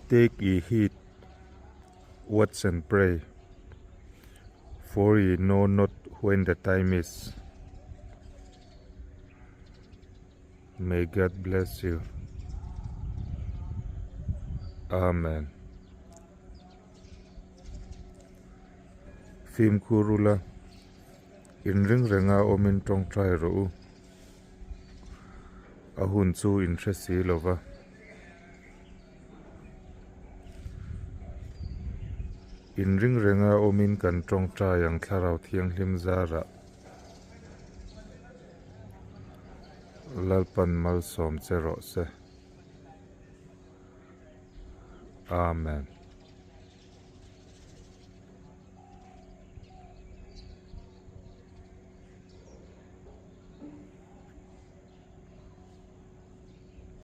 Take ye heed, watch and pray, for ye know not when the time is. May God bless you. Amen. Fimkhur ula, inring renga awmin tawngtai rawh u. A hun chu in hre si lo va. Inring renga awmin kan tawngtai ang Thlarau Thianghlim zarah. Lalpan malsawm che rawh se. Amen.